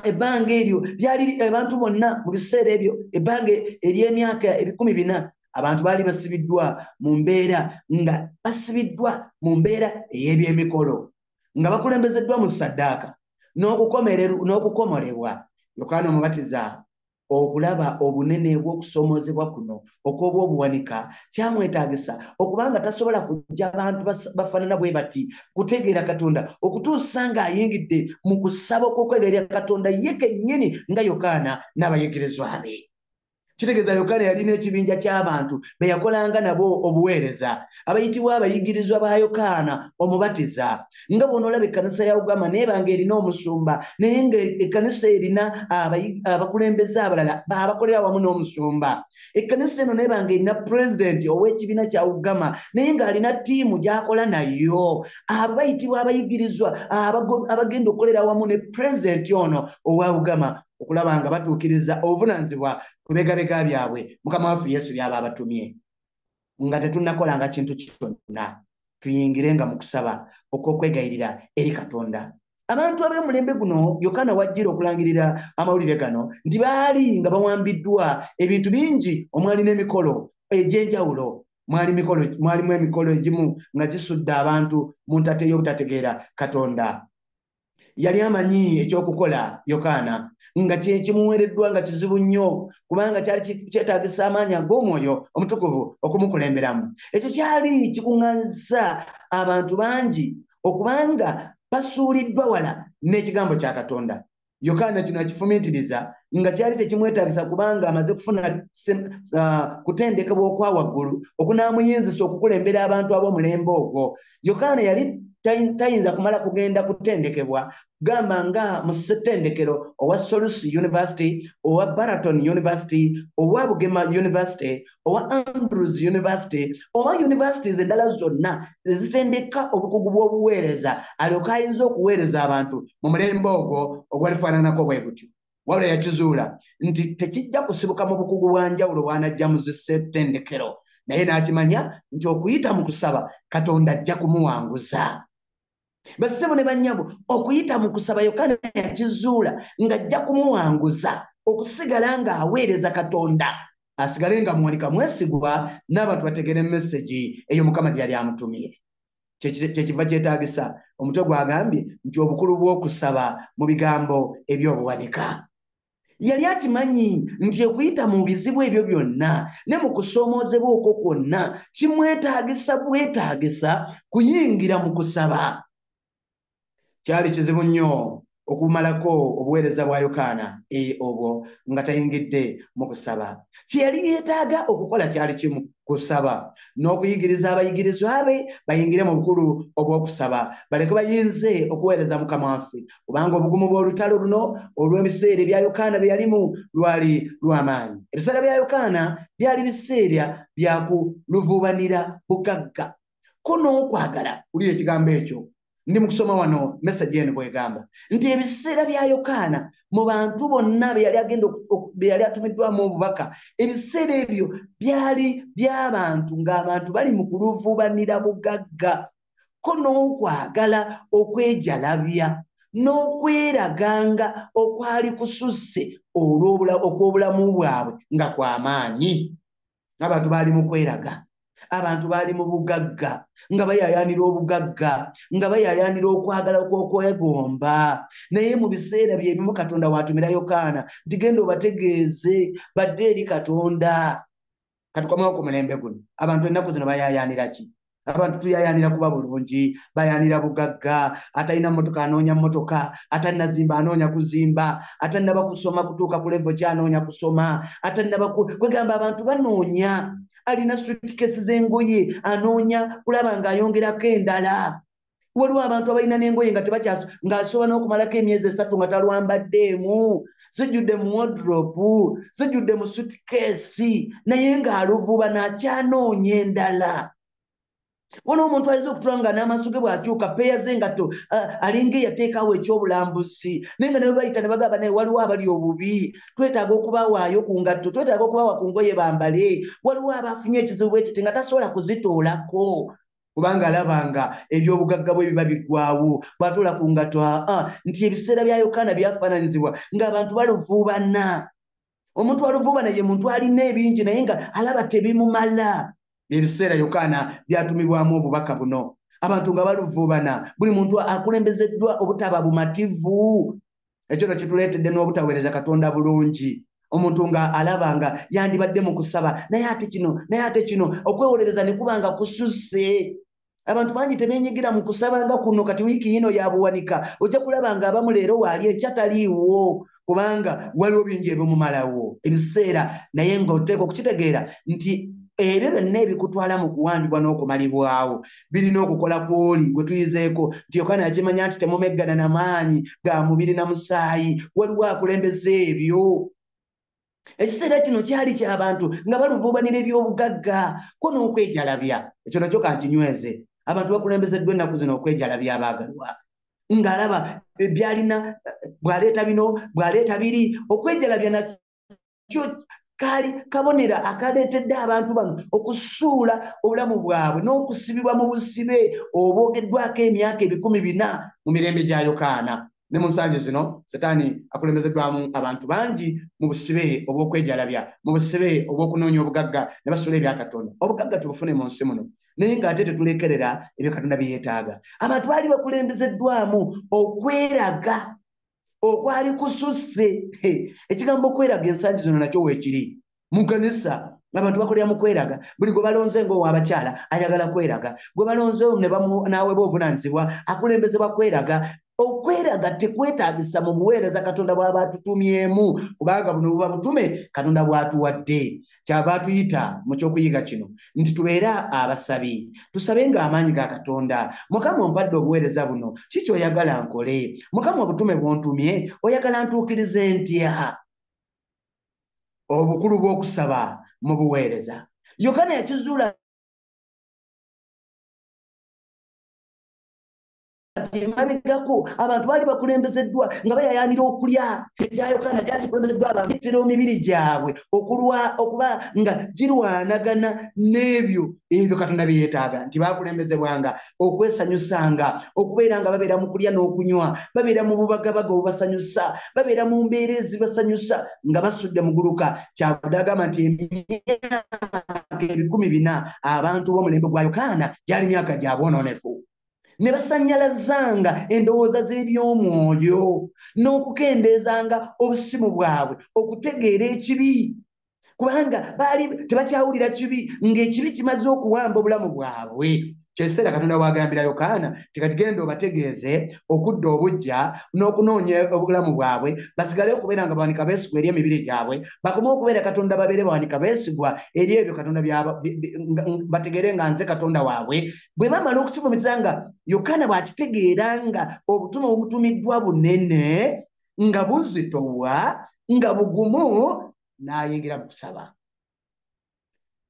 Ebbanga eryo lyali abantu bonna mu biseera ebyo, ebbanga ery'emyaka 400, abantu baali basibiddwa mu mbeera nga basibiddwa mu mbeera ey'ebyemikolo, nga bakulembezeddwa mu ssaddaaka n'okukomolebwa. Yokaana Omubatiza okulaba obunene bw'okusoomoozebwa kuno okw'obwobuwanika kyamwetaagisa okubanga tasobola kujja abantu bafaanana bwe bati kutegeera Katonda okutuusa ng'ayingidde mu kusaba okw'okwegayirira Katonda ye kennyini nga Yokaana n'abayigirizwa be. Kitegeeza Yokaana yalina ekibinja ky'abantu be yakolanga nabo obuweereza, abayitibwa abayigirizwa ba Yokaana omubatiza. Nga bw'onoolaba ekkanisa ya Uganda n'eba ng'erina omusumba, naye ng'ekkanisa erina abakulembeze abalala abakolera wamu n'omusumba. Ekkanisa eno n'eba ng'erina pulezidenti ow'ekibiina kya Uganda, naye ng'alina ttiimu gy'akola nayo. Abo bayitibwa abayigirizwa abagenda okukolera wamu ne pulezidenti ono owa Uganda, okulaba nga batuukiriza obuvunaanyizibwa ku bibegabega byabwe Mukama waffe Yesu by'aba abatumye. Nga tetunnakolanga kintu kyonna, tuyingirenga mu kusaba okw'okwegayirira eri Katonda. Abantu ab'omulembe guno Yokaana wajjira okulangirira amawulire gano nti baali nga bawambiddwa ebintu bingi, omwali n'emikolo egy'enjawulo. Mwalimu emikolo egimu nga gisudde abantu mu ntate y'obutategeera Katonda. Yali amanyi ekyokukola Yokaana nga kimuweereddwa nga kizibu nnyo, kubanga kyali kyetaagisa amaanyi ag'omwoyo omutukuvu okumukulemberamu. Ekyo kyali kikuŋŋaanyizza abantu bangi okubanga basuuliddwa wala n'ekigambo kya Katonda. Yokaana kino akifumiitiriza nga kyali tekimwetaagisa, kubanga amaze kufuna kutendekebwa okwa waggulu okunaamuyinzisa okukulembera abantu ab'omulembe ogwo. Yokaana yali tayinza kumala kugenda kutendekebwa, gamba nga mu ssettendekero owa Solusi University, owa Baraton University, owa Bugema University, owa Andrews University, oba universities endala zonna ezitendeka obukugu bw'obuweereza, alyoke ayinza okuweereza abantu mu mulembe ogwo ogwalifaananako bwe gutyo. Wabula yakizuula nti tekijja kusibuka mu bukugu bwa njawulo bw'anajja mu ssettendekero, naye n'akimanya nti okuyita mu kusaba Katonda ajja kumuwanguza. Bassebo ne bannyabo, okuyita mu kusaba Yokaana yakizuula ng'ajja kumuwanguza okusigala ng'aweereza Katonda, asigale nga muwanika mwesigwa n'abantu bategeere messagi eyo Mukama gye yali amutumye. Kyekiva kyetaagisa omutwe gwagambye nti obukulu bw'okusaba mu bigambo eby'obuwanika. Yali akimanyi nti okuyita mu bizibu ebyo byonna ne mu kusoomoozebwa okwo kwonna kimwetaagisa bwetaagisa kuyingira mu kusaba. Kyali kizibu nnyo okumalako obuweereza bwa Yokaana obwo nga tayingidde mu kusaba. Kye yali yeetaaga okukola kyali kimu, kusaba n'okuyigiriza abayigirizwa be bayingire mu bukulu obw'okusaba, baleke bayinze okuweereza Mukama waffe, kubanga obugumu bw'olutalo luno olw'ebiseera ebya Yokaana bye yalimu lwali lw'amaanyi. Ebiseera bya Yokaana byali biseera bya kuluvuubanira bugagga ko n'okwagala. Wulira ekigambo ekyo, ndi mu kusoma wano message eno bw'egamba nti ebiseera bya Yokaana mu bantu bonna be yali agenda be yali atumiddwamu obubaka, ebiseera ebyo byali by'abantu ng'abantu bali mu kuluvuubanira bugagga ko n'okwagala okwejalabya n'okweraganga okwali kususse okw'obulamu bwabwe nga kw'amaanyi. Abantu baali mu kweraga, abantu baali mu bugagga, nga bayaayaanira obugagga, nga bayaayaanira okwagala okw'okwegomba. Naye mu biseera bye bimu Katonda w'atumira Yokaana nti genda obategeeze badde eri Katonda. Katukomewo ku mulembe guno. Abantu ennaku zino bayaayaanira ki? Abantu tuyaayaanira kuba bulungi, bayaanira bugagga, atalina mmotoka anoonya mmotoka, atannazimba anoonya kuzimba, atannaba kusoma kutuuka ku level ki anoonya kusoma, atannaba kwegamba abantu banoonya, alina suitcase z'engoye anoonya kulaba ng'ayongerako endala. Waliwo abantu abalina n'engoye nga ng'asobola n'okumalako emyezi 3 nga talwambaddeemu, zijjudde mu wardrobe, zijjudde mu suitcase, naye ng'aluvuba n'akyanoonya endala. Waliwo omuntu ayinza okutula nga n'amaaso ge bw'akyuka peya z'engatto alinga eyateekawo ekyobulambuzi, naye nga ne bwe bayita ne bagamba naye waliwo abali obubi, twetaaga okubawaayo ku ngatto, twetaaga okubawa ku ngoye bambale. Waliwo abafunye ekizibu bwe kiti nga tasobola kuzitoolako, kubanga alaba nga eby'obugagga bwe biba biggwaawo bw'atoola ku ngatto. Nti ebiseera bya Yokaana byafaananyizibwa ng'abantu baluvuubana. Omuntu aluvuubana ye muntu alina ebingi naye nga alaba tebimumala. Ebiseera Yokaana byatumibwamu obubaka buno, abantu nga baluvuubana, buli muntu akulembezeddwa obutaba bumativu. Ekyo nno kituleetedde n'obutaweereza Katonda bulungi. Omuntu nga alaba nga yandibadde mu kusaba, naye ate kino, naye ate kino, okwewolereza ne kuba nga kususse. Abantu bangi tebeenyigira mu kusaba nga kuno. Kati wiiki yino ya buwanika, ojja kulaba nga abamu leero waali enkya taliiwo. kubanga waliwo bingi ebimumalawo ebiseera, naye ng'oteekwa okukitegeera nti ebyo byonna ebikutwala mu kuwambibwa n'okumalibwawo birina okukola kw'oli gwe tuyizeeko nti Yokaana yakimanya nti temumeggana na maanyi ga mubiri na musaayi, waliwo akulembeza ebyo. Ekiseera kino kyali ky'abantu nga baluvuubanira eby'obugagga ko n'okwejalabya. Ekyo nakyo kankinyweze, abantu bakulembezeddwa ennaku zino okwejalabya abaagalwa, ng'alaba byalina bw'aleeta bino bw'aleeta biri. Okwejalabya nakyo kaali kabonero akaleetedde abantu bano okusuula obulamu bwabwe n'okusibibwa mu busibe obwogeddwako emyaka 400 mu mirembe gya Yokaana. Ne mu nsangi zino Setaani akulembezeddwamu abantu bangi mu busibe obw'okwejalabya, mu busibe obw'okunoonya obugagga ne basuula ebya Katonda. Obugagga tubufune mu nsi muno, naye ng'ate tetulekerera ebyo Katonda bye yeetaaga. Abantu baali bakulembezeddwamu okweraga okwali kususse. Ekigambo okweraga ensangi zino nakyo weekiri mu kanisa. Abantu bakolera mu kweraga. Buli gwe balonze ng'ow'abakyala ayagala kweraga, gwe balonze n'aweebwa obuvunaanyizibwa akulembezebwa kweraga. Okweraga tekwetaagisa mu buweereza Katonda bw'aba atutumyemu, kubanga buno buba butume Katonda bw'atuwadde. Kyava atuyita mu ky'okuyiga kino nti tubeere abasabi, tusabe ng'amaanyi ga Katonda. Mukama ompadde obuweereza buno, ki ky'oyagala nkole? Mukama obutume bw'ontumye oyagala ntuukirize ntya? Obukulu bw'okusaba mu buweereza. Yokaana yakizuula nti emabegako abantu baali bakulembezeddwa nga bayayaanira okulya. Ekya Yokaana kyali kikulembezeddwa abantu etera emibiri gyabwe okuba nga girwanagana n'ebyo ebyo Katonda bye yeetaaga, nti bakulembezebwanga okwesanyusanga, okubeera nga babeera mu kulya n'okunywa, babeera mu bubagabaga obubasanyusa, babeera mu mbeera ezibasanyusa nga basudde muguluka. Kyavudde agamba nti emyaka 400 abantu b'omulembe gwa Yokaana gyali myaka gya bwonoonefu. Ne basannyalazanga endowooza z'eby'omwoyo n'okukendeezanga obusimu bwabwe okutegeera ekibi, kubanga baali tebakyawulira kibi, ng'ekibi kimaze okuwamba obulamu bwabwe. Kyekiseera Katonda w'agambira Yokaana nti kati genda obategeeze okudda obuggya n'okunoonya obulamu bwabwe, basigale okubeera nga bawanika beesigwa eri emibiri gyabwe, bakome okubeera Katonda babeere bawanika beesigwa eri ebyo Katonda bategeere nga nze Katonda waabwe. Bwe bamala okukivumitiza nga Yokaana bw'akitegeera nga obutume obutumiddwa bunene, nga buzitowa, nga bugumu, n'ayingira mu kusaba.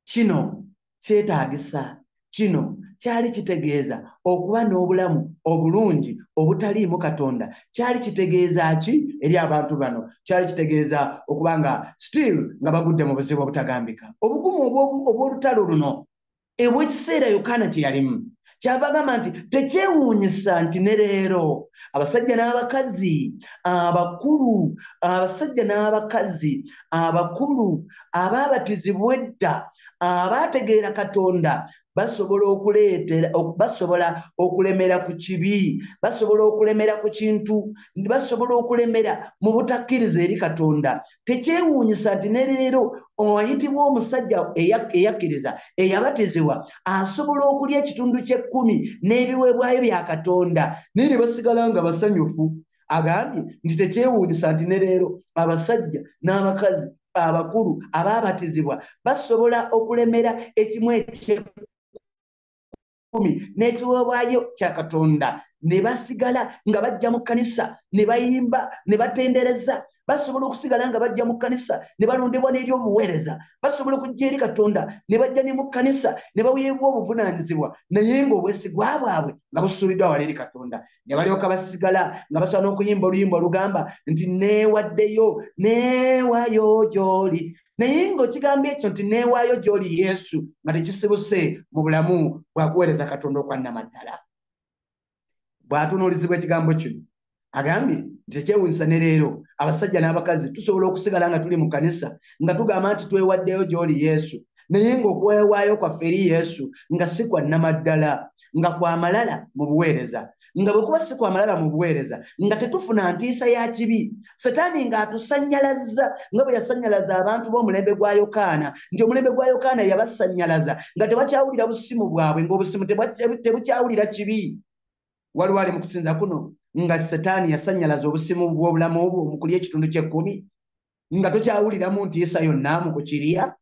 Kino kyetaagisa, kino kyali kitegeeza okuba n'obulamu obulungi obutaliimu Katonda. Kyali kitegeeza ki eri abantu bano? Kyali kitegeeza okuba nga still nga bagudde mu buzibu obutagambika. Obugumu obw'olutalo luno obw'ekiseera Yokaana kye yalimu. Kyava agamba nti tekyewuunyisa nti ne leero abasajja n'abakazi abakulu, abasajja n'abakazi abakulu abaabatizibwa edda, abaategeera Katonda, basobola okuleetera, basobola okulemera ku kibi, basobola okulemera ku kintu, basobola okulemera mu butakkiriza eri Katonda. Tekyewuunyisa nti ne leero oyitibwa omusajja eyakkiriza, eyabatizibwa, asobola okulya ekitundu ky'ekkumi n'ebiweebwayo bya Katonda, naye ne basigala nga basanyufu. Agambye nti tekyewuunyisa nti ne leero abasajja n'abakazi abakulu abaabatizibwa basobola okulemera ekimu eky'ekkumi n'ekiweebwayo kya Katonda, ne basigala nga bajja mu kkanisa ne bayimba ne batendereza. Basobola okusigala nga bajja mu kkanisa ne balondebwa n'eri obuweereza, basobola okujja eri Katonda ne bajja ne mu kkanisa ne baweebwa obuvunaanyizibwa, naye ng'obwesigwa bwabwe nga busuuliddwa wala eri Katonda. Ne balyoka basigala nga basobola n'okuyimba oluyimba olugamba nti neewaddeyo, neewaayo gy'oli, naye ng'okigambo ekyo nti neewaayo gy'oli Yesu nga tekisibuse mu bulamu bwa kuweereza Katonda okwa nnamaddala. Bw'atunuulizibwa ekigambo kino agambye nti tekyewuunyisa ne leero abasajja n'abakazi tusobola okusigala nga tuli mu kkanisa nga tugamba nti twewaddeyo gy'oli Yesu, naye ng'okwewaayo kwaffe eri Yesu nga si kwa nnamaddala, nga kwa malala mu buweereza. Nga bwe kuba si kwa malala mu buweereza, nga tetufuna ntiisa ya kibi. Setaani ng'atusannyalaza nga bwe yasannyalaza abantu b'omulembe gwa Yokaana, nti omulembe gwa Yokaana yabasannyalaza nga tebakyawulira busimu bwabwe, ng'obusimu tebukyawulira kibi. Waliwo ali mu kusinza kuno Nga Setaani yasannyalaza obusimu bw'obulamu bwo mu kulya ekitundu ky'ekkumi, nga tokyawuliramu ntiisa yonna mu kukirya,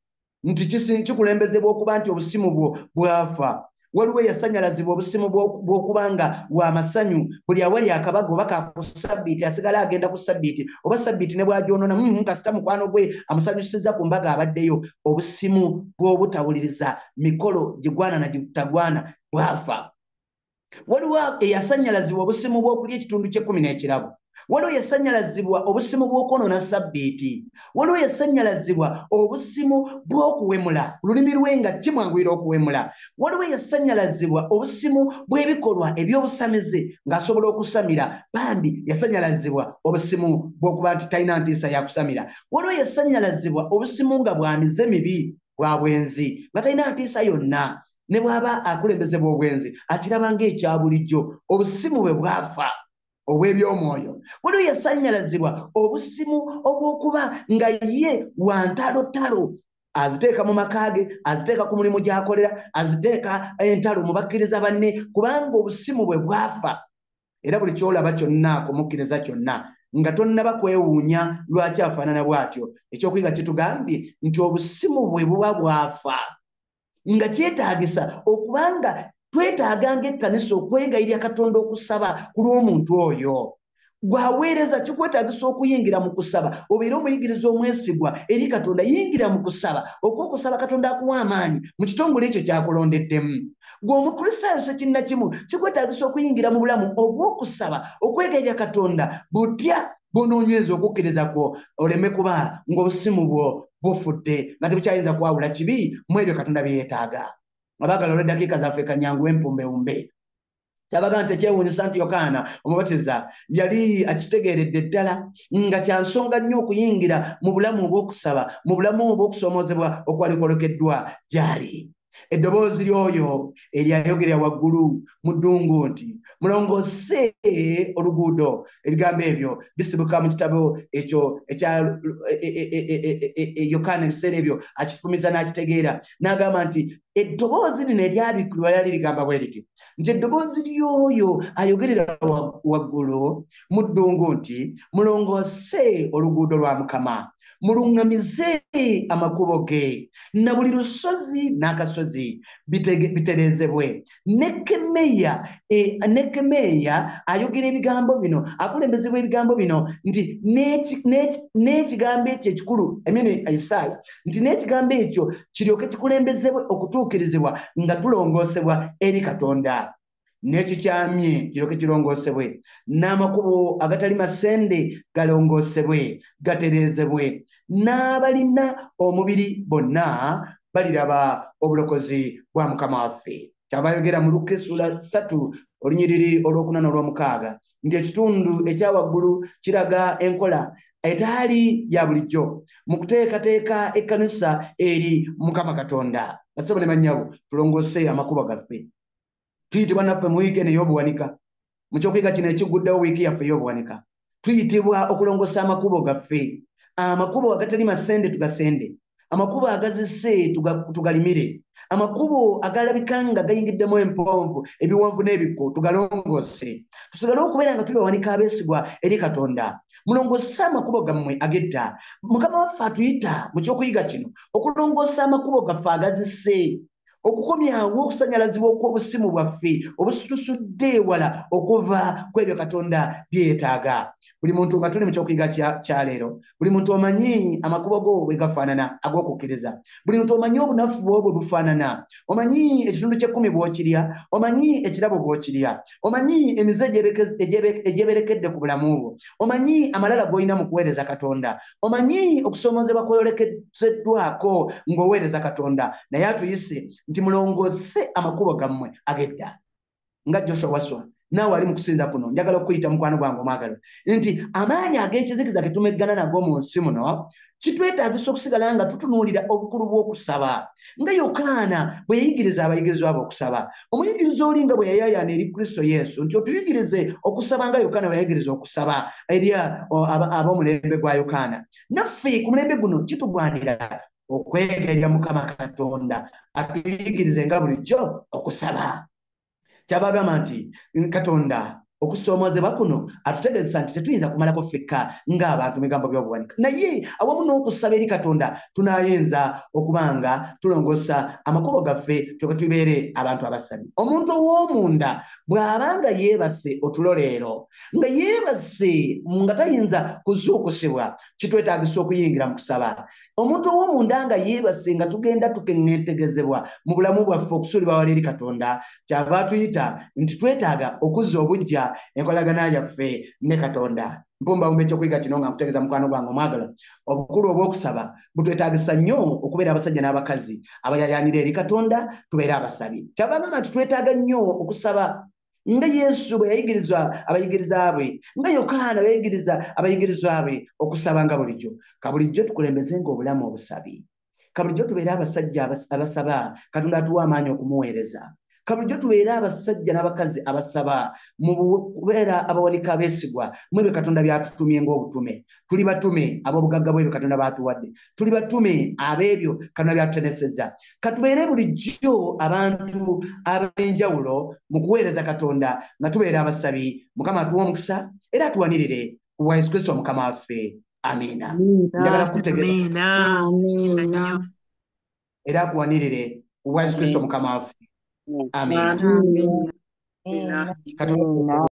nti kikulembezebwa okuba nti obusimu bwo bwafa. Waliwo eyasanyalazibwa obusimu bw'okuba nga wa masanyu, buli awali akabaga oba ka ku sabbiiti asigala agenda ku sabbiiti, oba sabbiiti ne bw'agyonoona, kasita mukwano gwe amusanyusizza ku mbaga abaddeyo. Obusimu bw'obutawuliriza mikolo gigwana na gitagwana bwafa. Waliwo eyasanyalazibwa obusimu bw'okulya ekitundu ky'ekkumi n'ekirabo. Waliwo eyasanyalazibwa obusimu bw'okwonoona sabbiiti. Waliwo eyasanyalazibwa obusimu bw'okuwemula, lulimi lwe nga kimwanguyira okuwemula. Waliwo eyasanyalazibwa obusimu bw'ebikolwa eby'obusamize ng'asobola okusamira. Bambi yasanyalazibwa obusimu bw'okuba nti talina ntiisa ya kusamira. Waliwo eyasanyalazibwa obusimu nga bwa mize mibi, bwa bwenzi, nga talina ntiisa yonna. Ne bw'aba akulembezebwa obwenzi akiraba ng'ekya bulijjo. Obusimu bwe bwafa obw'ebyomwoyo. Waliwo yasanyalazibwa obusimu obw'okuba nga ye wa ntalotalo, aziteeka mu maka ge, aziteeka ku mulimu gy'akolera, aziteeka entalo mu bakkiriza banne, kubanga obusimu bwe bwafa. Era buli ky'olaba kyonna kumukkiriza kyonna nga tonnaba kwewuunya lwaki afaanana bw'atyo. Ekyokuyiga kitugambye nti obusimu bwe buba bwafa, nga kyetaagisa okubanga twetaaga ng'ekkanisa okwegayirira Katonda okusaba ku lw'omuntu oyo. Gw'aweereza kikwetaagisa okuyingira mu kusaba, obeere omuyigiriza omwesigwa eri Katonda. Yingira mu kusaba okw'okusaba Katonda akuwa amaanyi mu kitongole ekyo ky'akulondeddemu. Gwe Omukristaayo ssekinnakimu kikwetaagisa okuyingira mu bulamu obw'okusaba okwegayirira Katonda butya bw'onoonyweza okukkiriza kwo, oleme kuba ng'obusimu bwo bufudde nga tebukyayinza kwawula kibi mu ebyo Katonda bye yeetaaga. Abaagala olw'eddakiika zaffe kanyangu empumbewumbe. Kyabaga nti ekyewuunyisa nti Yokaana Omubatiza yali akitegeeredde ddala nga kya nsonga nnyo okuyingira mu bulamu obw'okusaba, mu bulamu obw'okusoomoozebwa okwali kwolekeddwa gy'ali. Eddoboozi ly'oyo eryayogerera waggulu mu ddungu nti mulongoose oluguudo. Ebigambo ebyo bisibuka mu kitabo ekyo ekya Yokaana. Ebiseera ebyo akifumiza n'akitegeera, n'agamba nti eddoboozi lino eryabikkulwa lyali ligamba bwe riti nti eddoboozi ly'oyo ayogerera waggulu mu ddungu nti mulongoose oluguudo lwa Mukama, muluŋŋamize amakubo ge, na buli lusozi n'akasozi bitereezebwe. Nekkemeya ayogera ebigambo bino, akulembezebwa ebigambo bino nti n'ekigambo ekyo ekikulu, Isaaya, nti n'ekigambo ekyo kiryoke kikulembezebwe okutuukirizibwa nga tulongoosebwa eri Katonda. N'ekikyamye kiryoke kirongoosebwe, n'amakubo agatali masende galongoosebwe, gatereezebwe, n'abalina omubiri bonna baliraba obulokozi bwa Mukama waffe. Kyava ayogera mu Luka essula 3 olunyiriri olwokuna n'olwomukaaga nti ekitundu ekya waggulu kiraga enkola etaali ya bulijjo mu kuteekateeka ekkanisa eri Mukama Katonda. Bassebo ne bannyabo, tulongoose amakubo gaffe. Tuyitibwa naffe mu wiiki eno ey'obuwanika, mu kyokuyiga kino ekigguddewo wiiki yaffe ey'obuwanika, tuyitibwa okulongoosa amakubo gaffe. Amakubo agatali masende tugasende, amakubo agazise tugalimire, amakubo agalabika nga gayingiddemu emponvu, ebiwonvu n'ebikko tugalongoose, tusigale okubeera nga tuli bawanika abeesigwa eri Katonda. Mulongoose amakubo gammwe ag'edda. Mukama waffe atuyita mu kyokuyiga kino okulongoosa amakubo gaffe agazise, okukomyawo okusanyalazibwa okw'obusimu bwaffe obusitusudde ewala okuva ku ebyo Katonda bye yeetaaga. Buli muntu nga tuli mu kyokuyiga kya leero, buli muntu omanyi amakubo go bwe gafaanana ag'okukkiriza, buli muntu omanyi obunafu bwo bwe bufaanana, omanyi ekitundu ky'ekkumi bw'okirya, omanyi ekirabo bw'okirya, omanyi emize egyeberekedde ku bulamu bwo, omanyi amalala g'olina mu kuweereza Katonda, omanyi okusoomoozebwa kw'oyolekezeddwako ng'oweereza Katonda. Naye atuyise nti mulongoose amakubo gammwe ag'edda. Nga Joshua Waswa, naawe ali mu kusinza kuno, njagala okuyita mukwano gwange omwagalwa nti amaanyi ag'ekizikiza ge tumeggana nago mu nsi muno kitwetaagisa okusigala nga tutunuulira obukulu bw'okusaba. Nga Yokaana bwe yayigiriza abayigirizwa be okusaba, omuyigiriza oli nga bwe yayaayaana eri Kristo Yesu nti otuyigirize okusaba nga Yokaana bwe yayigiriza okusaba eri ab'omulembe gwa Yokaana. Naffe ku mulembe guno kitugwanira okwegayirira Mukama Katonda atuyigirize nga bulijjo okusaba. Kyabagamba nti Katonda Okusoomoozebwa kuno atutegeezesa nti tetuyinza kumalako ffekka ng'abantu mu bigambo by'obuwanika, naye awamu n'okusaba eri Katonda tunaayinza okuba nga tulongoosa amakubo gaffe tulyoke tubeere abantu abasabi. Omuntu ow'omunda bw'aba nga yeebase otulo leero, nga yeebase nga tayinza kuzuukusibwa, kitwetaagisa okuyingira mu kusaba. Omuntu ow'omunda nga yeebase nga tugenda tukeŋŋentegezebwa mu bulamu bwaffe okusuulibwa wala eri Katonda, kyava atuyita nti twetaaga okuzza obuggya enkolagana yaffe ne Katonda. Mpumbawumba ekyokuyiga kino nga nkutegeeza mukwano gwange omwagalwa, obukulu obw'okusaba butwetaagisa nnyo okubeera abasajja n'abakazi abayayaanira eri Katonda, tubeere abasabi. Kyava agamba nti twetaaga nnyo okusaba nga Yesu bwe yayigiriza abayigirizwa be, nga Yokaana bwe yayigiriza abayigirizwa be okusaba nga bulijjo. Ka bulijjo tukulembezenga obulamu obusabi. Ka bulijjo tubeere abasajja abasaba, Katonda atuwa amaanyi okumuweereza. Ka bulijjo tubeere abasajja n'abakazi abasaba mu kubeera abawanika abeesigwa mu ebyo Katonda by'atutumye ng'obutume. Tuli batume ab'obugagga bw'ebyo Katonda b'atuwadde. Tuli batume ab'ebyo Katonda by'atutenesezza. Ka tubeere bulijjo abantu ab'enjawulo mu kuweereza Katonda nga tubeera abasabi. Mukama atuwe omukisa era atuwanirire ku bwa Yesu Kristo Mukama waffe. Amiina. Njagala kukutegeeza. Amiina. Era akuwanirire ku bwa Yesu Kristo Mukama waffe. Amiina. Amiina. Katonda.